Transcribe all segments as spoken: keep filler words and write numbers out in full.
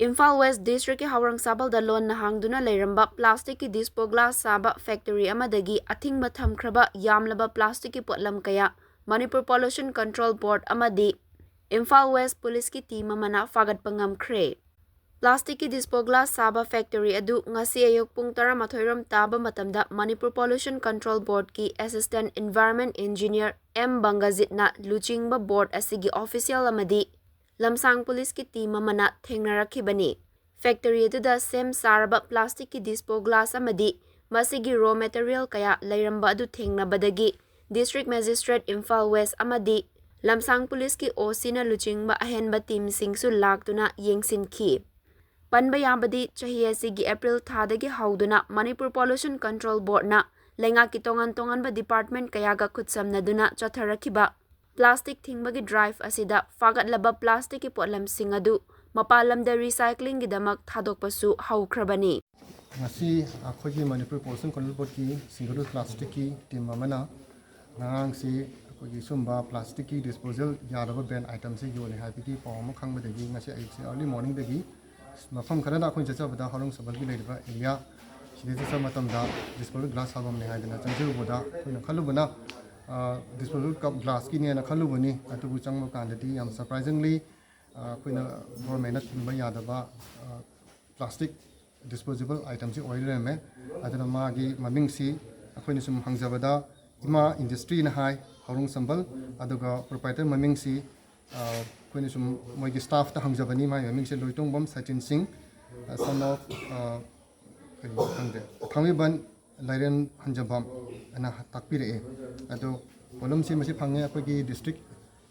Imphal west ꯗꯤꯁꯇ꯭ꯔꯤꯛꯀꯤ ꯍꯥꯎꯔꯪꯁꯥꯕꯜꯗ ꯂꯣꯟꯅ ꯍꯥꯡꯗꯨꯅ ꯂꯩꯔꯝꯕ ꯄ꯭ꯂꯥꯁꯇꯤꯛꯀꯤ dispo glass ꯁꯥꯕ ꯐꯦꯛꯇꯔꯤ ꯑꯃꯗꯒꯤ ꯑꯊꯤꯡꯕ ꯊꯝꯈ꯭ꯔꯕ ꯌꯥꯝꯂꯕ ꯄ꯭ꯂꯥꯁꯇꯤꯛꯀꯤ ꯄꯣꯠꯂꯝ ꯀꯌꯥ ꯃꯅꯤꯄꯨꯔ ꯄꯣꯂꯨꯁꯟ ꯀꯟꯇ꯭ꯔꯣꯜ ꯕꯣꯔꯗ ꯑꯃꯗꯤ ꯏꯝꯐꯥꯜ ꯋꯦꯁ ꯄꯨꯂꯤꯁꯀꯤ ꯇꯤꯝ ꯑꯃꯅ ꯐꯥꯒꯠꯄ ꯉꯝꯈ꯭ꯔꯦ꯫ ꯄ꯭ꯂꯥꯁꯇꯤꯛꯀꯤ dispo glass ꯁꯥꯕ ꯐꯦꯛꯇꯔꯤ ꯑꯗꯨ ꯉꯁꯤ ꯑꯌꯨꯛ ꯄꯨꯡ ꯇꯔꯥꯃꯥꯊꯣꯏ ꯔꯣꯝ ꯇꯥꯕ ꯃꯇꯝꯗ ꯃꯅꯤꯄꯨꯔ ꯄꯣꯂꯨꯁꯟ ꯀꯟꯇ꯭ꯔꯣꯜ ꯕꯣꯔꯗꯀꯤ ꯑꯦꯁꯤꯁꯇꯦꯟꯠ ꯏꯟꯚꯥꯏꯔꯟꯃꯦꯟꯠ ꯏꯟꯖꯤꯅꯤꯌꯔ ꯑꯦꯝ ꯕꯪꯒꯖꯤꯠꯅ ꯂꯨꯆꯤꯡꯕ ꯕꯣꯔꯗ ꯑꯁꯤꯒꯤ ꯑꯣꯐꯤꯁꯤꯌꯦꯜ ꯑꯃꯗꯤ ꯂꯝꯁꯥꯡ ꯄꯨꯂꯤꯁꯀꯤ ꯇꯤꯝ ꯑꯃꯅ ꯊꯦꯡꯅꯔꯛꯈꯤꯕꯅꯤ꯫ ꯐꯦꯛꯇꯔꯤ ꯑꯗꯨꯗ ꯁꯦꯝ ꯁꯥꯔꯕ ꯄ꯭ꯂꯥꯁꯇꯤꯛꯀꯤ dispo glass ꯑꯃꯗꯤ ꯃꯁꯤꯒꯤ ꯔꯣ ꯃꯦꯇꯔꯤꯌꯦꯜ ꯀꯌꯥ ꯂꯩꯔꯝꯕ ꯑꯗꯨ ꯊꯦꯡꯅꯕꯗꯒꯤ ꯗꯤꯁꯇ꯭ꯔꯤꯛ ꯃꯦꯖꯤꯁꯇ꯭ꯔꯦꯠ ꯏꯝꯐꯥꯜ ꯋꯦꯁ ꯑꯃꯗꯤ ꯂꯝꯁꯥꯡ ꯄꯨꯂꯤꯁꯀꯤ ꯑꯣ ꯁꯤꯅ ꯂꯨꯆꯤꯡꯕ ꯑꯍꯦꯟꯕ ꯇꯤꯝꯁꯤꯡꯁꯨ ꯂꯥꯛꯇꯨꯅ ꯌꯦꯡꯁꯤꯟꯈꯤ꯫ ꯄꯟꯕ ꯌꯥꯕꯗꯤ, ꯆꯍꯤ ꯑꯁꯤꯒꯤ ꯑꯦꯄ꯭ꯔꯤꯜ ꯊꯥꯗꯒꯤ ꯍꯧꯗꯨꯅ ꯃꯅꯤꯄꯨꯔ ꯄꯣꯂꯨꯁꯟ ꯀꯟꯇ꯭ꯔꯣꯜ ꯕꯣꯔꯗꯅ ꯂꯩꯉꯥꯛꯀꯤ ꯇꯣꯉꯥꯟ ꯇꯣꯉꯥꯟꯕ ꯗꯤꯄꯥꯔꯠꯃꯦꯟꯠ ꯀꯌꯥꯒ ꯈꯨꯠꯁꯝꯅꯗꯨꯅ ꯆꯠꯊꯔꯛꯈꯤꯕ ꯄ꯭ꯂꯥꯁꯇꯤꯛ ꯊꯤꯡꯕꯒꯤ ꯗ꯭ꯔꯥꯏꯚ ꯑꯁꯤꯗ ꯐꯥꯒꯠꯂꯕ ꯄ꯭ꯂꯥꯁꯇꯤꯛꯀꯤ ꯄꯣꯠꯂꯝꯁꯤꯡ ꯑꯗꯨ ꯃꯄꯥꯟ ꯂꯝꯗ ꯔꯤꯁꯥꯏꯀ꯭ꯂꯤꯡꯒꯤꯗꯃꯛ ꯊꯥꯗꯣꯛꯄꯁꯨ ꯍꯧꯈ꯭ꯔꯕꯅꯤ꯫ ꯉꯁꯤ ꯑꯩꯈꯣꯏꯒꯤ ꯃꯅꯤꯄꯨꯔ ꯄꯣꯂꯨꯁꯟ ꯀꯟꯇ꯭ꯔꯣꯜ ꯕꯣꯔꯗꯀꯤ ꯁꯤꯡꯒꯜ ꯌꯨꯁ ꯄ꯭ꯂꯥꯁꯇꯤꯛꯀꯤ ꯇꯤꯝ ꯑꯃꯅ ꯉꯔꯥꯡꯁꯤ ꯑꯩꯈꯣꯏꯒꯤ ꯁꯨꯝꯕ ꯄ꯭ꯂꯥꯁꯇꯤꯛꯀꯤ ꯗꯤꯁꯄꯣꯖꯦꯜ ꯌꯥꯗꯕ ꯕꯦꯟ ꯑꯥꯏꯇꯝꯁꯤ ꯌꯣꯜꯂꯦ ꯍꯥꯏꯕꯒꯤ ꯄꯥꯎ ꯑꯃ ꯈꯪꯕꯗꯒꯤ ꯉꯁꯤ ꯑꯌꯨꯛꯁꯦ ꯑꯥꯔꯂꯤ ꯃꯣꯔꯅꯤꯡꯗꯒꯤ ꯃꯐꯝ ꯈꯔꯗ ꯑꯩꯈꯣꯏꯅ ꯆꯠꯆꯕꯗ ꯍꯥꯎꯔꯪꯁꯥꯕꯜꯒꯤ ꯂꯩꯔꯤꯕ ꯑꯦꯔꯤꯌꯥ ꯁꯤꯗ ꯆꯠꯆꯕ ꯃꯇꯝꯗ ꯗꯤꯁꯄꯣꯖꯦꯜ ꯒ꯭ꯂꯥꯁ ꯁꯥꯐꯝꯅꯦ ꯍꯥꯏꯗꯅ ꯆꯪꯖꯔꯨꯕꯗ ꯑꯩꯈꯣꯏꯅ ꯈꯜꯂꯨꯕꯅ ꯗꯤꯁꯄꯣꯖꯦꯜ ꯀꯞ ꯒ꯭ꯂꯥꯁꯀꯤꯅꯦꯅ ꯈꯜꯂꯨꯕꯅꯤ꯫ ꯑꯗꯨꯕꯨ ꯆꯪꯕ ꯀꯥꯟꯗꯗꯤ ꯌꯥꯝ ꯁꯔꯄ꯭ꯔꯥꯏꯖꯤꯡꯂꯤ ꯑꯩꯈꯣꯏꯅ ꯒꯣꯔꯃꯦꯟꯅ ꯊꯤꯡꯕ ꯌꯥꯗꯕ ꯄ꯭ꯂꯥꯁꯇꯤꯛ ꯗꯤꯁꯄꯣꯖꯦꯕꯜ ꯑꯥꯏꯇꯝꯁꯤ ꯑꯣꯏ ꯂꯩꯔꯝꯃꯦ꯫ ꯑꯗꯨꯅ ꯃꯥꯒꯤ ꯃꯃꯤꯡꯁꯤ ꯑꯩꯈꯣꯏꯅ ꯁꯨꯝ ꯍꯪꯖꯕꯗ ꯏꯃꯥ ꯏꯟꯗꯁꯇ꯭ꯔꯤꯅ ꯍꯥꯏ, ꯍꯥꯎꯔꯪꯁꯥꯕꯜ, ꯑꯗꯨꯒ ꯄ꯭ꯔꯣꯄ꯭ꯔꯥꯏꯇꯔ ꯃꯃꯤꯡꯁꯤ ꯑꯩꯈꯣꯏꯅ ꯁꯨꯝ ꯃꯣꯏꯒꯤ ꯁ꯭ꯇꯥꯐꯇ ꯍꯪꯖꯕꯅꯤ꯫ ꯃꯥꯒꯤ ꯃꯃꯤꯡꯁꯦ ꯂꯣꯏꯇꯣꯡꯕꯝ ꯁꯆꯤꯟ ꯁꯤꯡ, ꯁꯟ ꯑꯣꯐ ꯀꯩꯅꯣ ꯈꯪꯗꯦ, ꯊꯥꯡꯃꯩꯕꯟ ꯂꯥꯏꯔꯦꯟ ꯍꯟꯖꯕꯝ ꯑꯅ ꯇꯥꯛꯄꯤꯔꯛꯑꯦ꯫ ꯑꯗꯣ ꯄꯣꯠꯂꯝꯁꯤ ꯃꯁꯤ ꯐꯪꯉꯦ꯫ ꯑꯩꯈꯣꯏꯒꯤ ꯗꯤꯁꯇ꯭ꯔꯤꯛ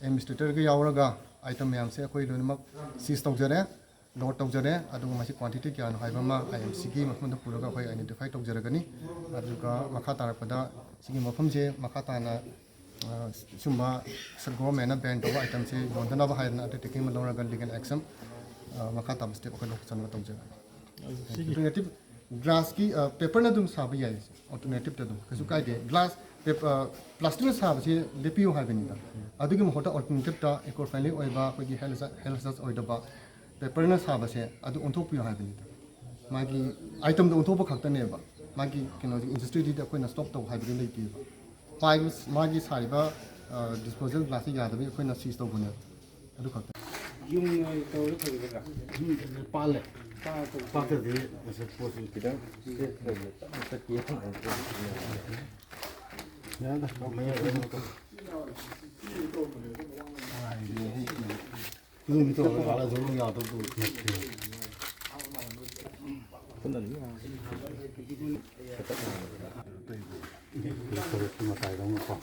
ꯑꯦꯗꯃꯤꯅꯤꯁꯇ꯭ꯔꯦꯇꯔꯒ ꯌꯥꯎꯔꯒ ꯑꯥꯏꯇꯝ ꯃꯌꯥꯝꯁꯦ ꯑꯩꯈꯣꯏ ꯂꯣꯏꯅꯃꯛ ꯁꯤꯖ ꯇꯧꯖꯔꯦ, ꯂꯣꯗ ꯇꯧꯖꯔꯦ꯫ ꯑꯗꯨꯒ ꯃꯁꯤ ꯀ꯭ꯋꯥꯟꯇꯤꯇꯤ ꯀꯌꯥꯅꯣ ꯍꯥꯏꯕ ꯑꯃ ꯑꯥꯏ ꯑꯦꯝ ꯁꯤꯒꯤ ꯃꯐꯝꯗ ꯄꯨꯔꯒ ꯑꯩꯈꯣꯏ ꯑꯥꯏꯗꯦꯟꯇꯤꯐꯥꯏ ꯇꯧꯖꯔꯒꯅꯤ꯫ ꯑꯗꯨꯒ ꯃꯈꯥ ꯇꯥꯔꯛꯄꯗ ꯁꯤꯒꯤ ꯃꯐꯝꯁꯦ ꯃꯈꯥ ꯇꯥꯅ ꯑ, ꯁꯨꯝꯕ ꯒꯣꯔꯃꯦꯟꯅ ꯕꯦꯟ ꯇꯧꯕ ꯑꯥꯏꯇꯝꯁꯦ ꯌꯣꯟꯗꯅꯕ ꯍꯥꯏꯗꯅ ꯑꯟꯗꯔꯇꯦꯀꯤꯡ ꯑꯃ ꯂꯧꯔꯒ ꯂꯤꯒꯦꯜ ꯑꯦꯛꯁꯟ ꯃꯈꯥ ꯇꯥꯕ ꯁ꯭ꯇꯦꯞ ꯑꯩꯈꯣꯏ ꯂꯧꯈꯠꯆꯅꯕ ꯇꯧꯖꯔꯒꯦ꯫ ꯑꯗꯨ ꯁꯤꯒꯤ ꯑꯣꯜꯇꯔꯅꯦꯇꯤꯞ ꯒ꯭ꯂꯥꯁꯀꯤ ꯄꯦꯄꯔꯅ ꯑꯗꯨꯝ ꯁꯥꯕ ꯌꯥꯏ꯫ ꯑꯣꯜꯇꯔꯅꯦꯇꯤꯞꯇ ꯑꯗꯨꯝ ꯀꯩꯁꯨ ꯀꯥꯏꯗꯦ꯫ ꯒ꯭ꯂꯥꯁ ꯄ꯭ꯂꯥꯁꯇꯤꯛꯅ ꯁꯥꯕꯁꯤ ꯂꯦꯞꯄꯤꯌꯨ ꯍꯥꯏꯕꯅꯤꯗ꯫ ꯑꯗꯨꯒꯤ ꯃꯍꯨꯠꯇ ꯑꯣꯜꯇꯔꯅꯦꯇꯤꯞꯇ ꯏꯀꯣ ꯐ꯭ꯔꯦꯟꯂꯤ ꯑꯣꯏꯕ, ꯑꯩꯈꯣꯏꯒꯤ ꯍꯦꯜꯊ ꯍꯦꯜꯊ ꯑꯣꯏꯗꯕ ꯄꯦꯄꯔꯅ ꯁꯥꯕꯁꯦ ꯑꯗꯨ ꯑꯣꯟꯊꯣꯛꯄꯤꯌꯨ ꯍꯥꯏꯕꯅꯤꯗ꯫ ꯃꯥꯒꯤ ꯑꯥꯏꯇꯦꯝꯗꯣ ꯑꯣꯟꯊꯣꯛꯄ ꯈꯛꯇꯅꯦꯕ꯫ ꯃꯥꯒꯤ ꯀꯩꯅꯣꯁꯦ, ꯏꯟꯗꯁꯇ꯭ꯔꯤꯗꯨꯗꯤ ꯑꯩꯈꯣꯏꯅ ꯁ꯭ꯇꯣꯞ ꯇꯧ ꯍꯥꯏꯕꯗꯤ ꯂꯩꯇꯦꯕ꯫ ꯃꯥꯒꯤ, ꯃꯥꯒꯤ ꯁꯥꯔꯤꯕ ꯗꯤꯁꯄꯣꯖꯦꯜ ꯒ꯭ꯂꯥꯁꯁꯦ ꯌꯥꯗꯕꯒꯤ ꯑꯩꯈꯣꯏꯅ ꯁꯤꯖ ꯇꯧꯕꯅꯦꯕ꯫ ꯑꯗꯨ ꯈꯛꯇ꯫ ꯌꯨꯝ ꯑꯣꯏꯅ ꯇꯧꯔ ꯐꯒꯗ꯭ꯔꯥ? ꯎꯝ, ꯄꯥꯜꯂꯦ꯫ ꯄꯥꯜꯂꯦ꯫ ꯄꯥꯛꯇꯗꯤ ꯉꯁꯥꯏ ꯄꯣꯠꯁꯤ ꯈꯤꯇꯪ ꯁ꯭ꯇꯦꯠ ꯇꯧꯕꯗ ꯇꯞꯅ ꯆꯠꯀꯦ ꯇꯧꯕꯅꯦ꯫ ꯌꯥꯗ, ꯃꯌꯥꯏ ꯑꯗꯨꯝ ꯇꯧ꯫ ꯌꯨꯝ ꯇꯧꯔ ꯂꯥꯛꯑ ꯑꯗꯨꯝ ꯌꯥꯗꯧꯗꯨ ꯅꯠꯇꯦ꯫ ꯁꯣꯔꯣꯛꯀꯤ ꯃꯇꯥꯏꯗ ꯑꯃꯨꯛꯀꯣ꯫